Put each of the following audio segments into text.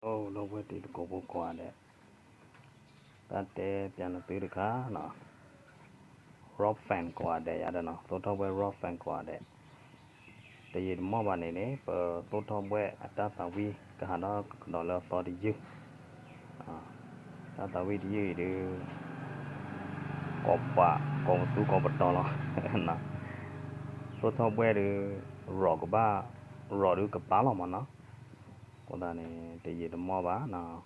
အိၣ် ဒီပုၢ်ဝဲၢ်တံၤသကိးဖိကိးဂၤဒဲး, တၢ်တဲပျးနသုတခါနီၤ, Rock Fan ကိးဂၤဒဲးယၤဒီးနီၤ, သိၣ်ထီၣ်ဘှဲၣ် Rock Fan ကိးဂၤဒဲး, တယံာ်တမီၢ်ဘၣ်န့ၣ်န့ၣ် ပသိၣ်ထီၣ်ဘှဲၣ်အတၢ်သးဝံၣ်ကဟးထီၣ်ကဒီးလၢအသီတယုၢ်, တၢ်သးဝံၣ်တယုၢ်အံၤဒုး ကိးပှၤ ကိးပသူကိးပတီၤလီၤ. သိၣ်ထီၣ်ဘှဲၣ်ဒုး ရီၣ်ကဘၣ် ရီၣ်ဒုးကပၢ်လီၤမၢ်နီၤ. အဃိသတးန့ၣ် တယံာ်တမီၢ်ဘၣ်နီၤ,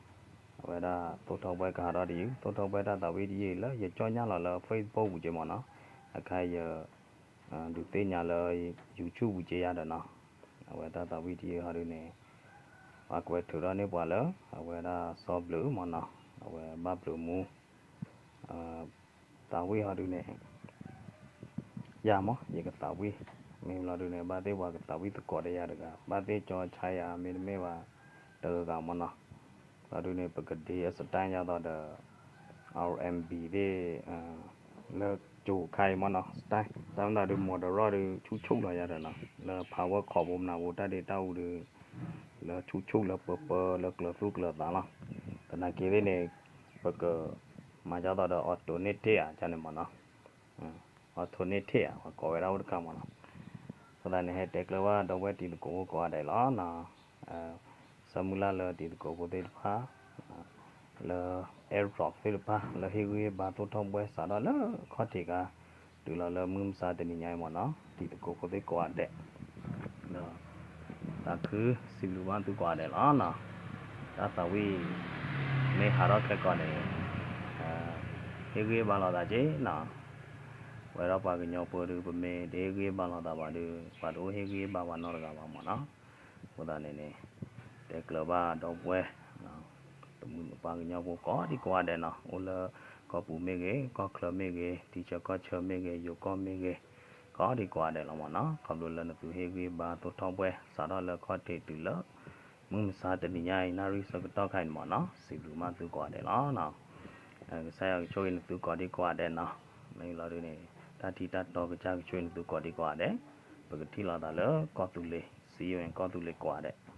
အဝဲဒၣ်သိၣ်ထီၣ်ဘှဲၣ်ကဟးထီၣ်တယုၢ်, သိၣ်ထီၣ်ဘှဲၣ်တၢ်သးဝံၣ်တယုၢ်အံၤ လၢယကၠီၣ်ညၣ်လီၤလၢ Facebook ပူၤက့မၢ်နီၤ, အခါယ ဒုးသ့ၣ်ညါလၢ YouTube ပူၤက့ယၤဒီးနီၤ, အဝဲတၢ်သးဝံၣ်တယုၢ်ဟီဒုးန့ၣ် ပှၤကွဲးထုးထီၣ်န့ၢ်ပှၤလၢ အဝဲဒၣ်စီၤဘျုးမၢ်နီၤ, အဝဲဘၣ်ဘျုးမူ သးဝံၣ်ဟီဒုးန့ၣ် ယၤမၢ် ယကသးဝံၣ်, မ့ၢ်လီၤဒုးန့ၣ် ဘၣ်သ့ၣ်ပှၤကသးဝံၣ်သကိးဒီးယၤတဂၤ, ဘၣ်သ့ၣ်ကၠီဆါယၤ မ့တမ့ၢ်ဘၣ် တဂၤဂၤမၢ်နီၤ, လီၤဒုးန့ၣ် ပကဒ့အ style ယၤသိးဒီး R&B သ့ၣ် လၢကၠိၤခါအံၤမၢ်နီၤ, style တၢ်မၤဒုး modern rock ဒုး ဆူၣ်ဆူၣ်လီၤယၤဒီးနီၤ, လၢ power chord ဖိမနၤဖိ တၢ်ဒ့တၢ်အူဒုး လၢဆူၣ်ဆူၣ်လၢပၢပၢလၢကျၢၤသူၣ်ကျၢၤသးလီၤ. သနာ်က့သ့ၣ်န့ၣ် ပကမၤဒ်သိးဒီး automatic ဧါ ကန့ၣ်မၢ်နီၤ, automatic ဧါ ပှၤကိးဝဲဒၣ်အိၣ်တခါမၢ်နီၤ. အဃိသတးန့ၣ် ဟဲတဲကျၢၤဘၣ်ဒီပုၢ်ဝဲၢ်တံၤသကိးဖိကိးဂၤဒဲးလီၤနီၤ, ဆၢမုၢ်လၢ်လၢတံၤသကိးဖိသ့ၣ်တဖၣ် လၢ Air Rock သ့ၣ်တဖၣ် လၢဟ့ၣ်ဂံၢ်ဟ့ၣ်ဘါသိၣ်ထီၣ်ဘှဲၣ်စးထီၣ်လၢခီၣ်ထံးခါ တုၤလီၤလၢမုၢ်မဆါတနံၤညါအံၤမၢ်နီၤ, တံၤသကိးဖိသ့ၣ်ကိးဂၤဒဲး ဒီး သးခုစံးဘျုးဘၣ်သုကိးဂၤဒဲးလီၤနီၤ. တၢ်သးဝံၣ် မ့ၢ်ဟးထီၣ်ခဲကိာ်န့ၣ် ဟ့ၣ်ဂံၢ်ဟ့ၣ်ဘါလိာ်သးက့နီၤ, ပဝဲဒၣ်ပှၤကညီဖိဒုး ပမ့ၢ်တဟ့ၣ်ဂံၢ်ဟ့ၣ်ဘါလိာ်သးဘၣ်ဒုး ပှၤတအိၣ်ဟ့ၣ်ဂံၢ်ဟ့ၣ်ဘါပှၤနီတဂၤဘၣ်မၢ်နီၤ. အဃိသတးန့ၣ်န့ၣ် တဲကျၢၤဘၣ်ဒီပုၢ်ဝဲၢ် တမုာ်ပှၤကညီဖိကိးဒံကိးဂၤဒဲးနီၤ, အိၣ်လၢကီၢ်ပူၤမ့ၢ်ဂ့ၤ, ကီၢ်ချၢမ့ၢ်ဂ့ၤ, ထံဆၢကီၢ်ဆၢမ့ၢ်ဂ့ၤ, ယိၤကီၢ်မ့ၢ်ဂ့ၤ, ကိးဒံကိးဂၤဒဲးလီၤမၢ်နီၤ. ခီဖျိလၢနသုဟ့ၣ်ဂံၢ်ဟ့ၣ်ဘါသိၣ်ထီၣ်ဘှဲၣ် စးထီၣ်လၢခီၣ်ထံးတုၤလၢ မုၢ်မဆါတနံၤညါအံၤ နၣ်ရံၣ်ဆၢကတီၢ်ခါအံၤန့ၣ်မၢ်နီၤ, စံးဘျုးဘၣ်သုကိးဂၤဒဲးလီၤ. ကစၢ်ယွၤကဆိၣ်ဂ့ၤနသုကိးဒံကိးဂၤဒဲးနီၤ. မ့ၢ်လီၤဒုးန့ၣ် တၢ်ထံတၢ်တီကစၢ်ကဆိၣ်ဂ့ၤနသုကိးဒံကိးဂၤဒဲး, ပကထံၣ်လိာ်သးလၢကီၢ်သူလ့ၤ စံယိၣ်န့ၣ် ကီၢ်သူလ့ၤကိးဂၤဒဲး.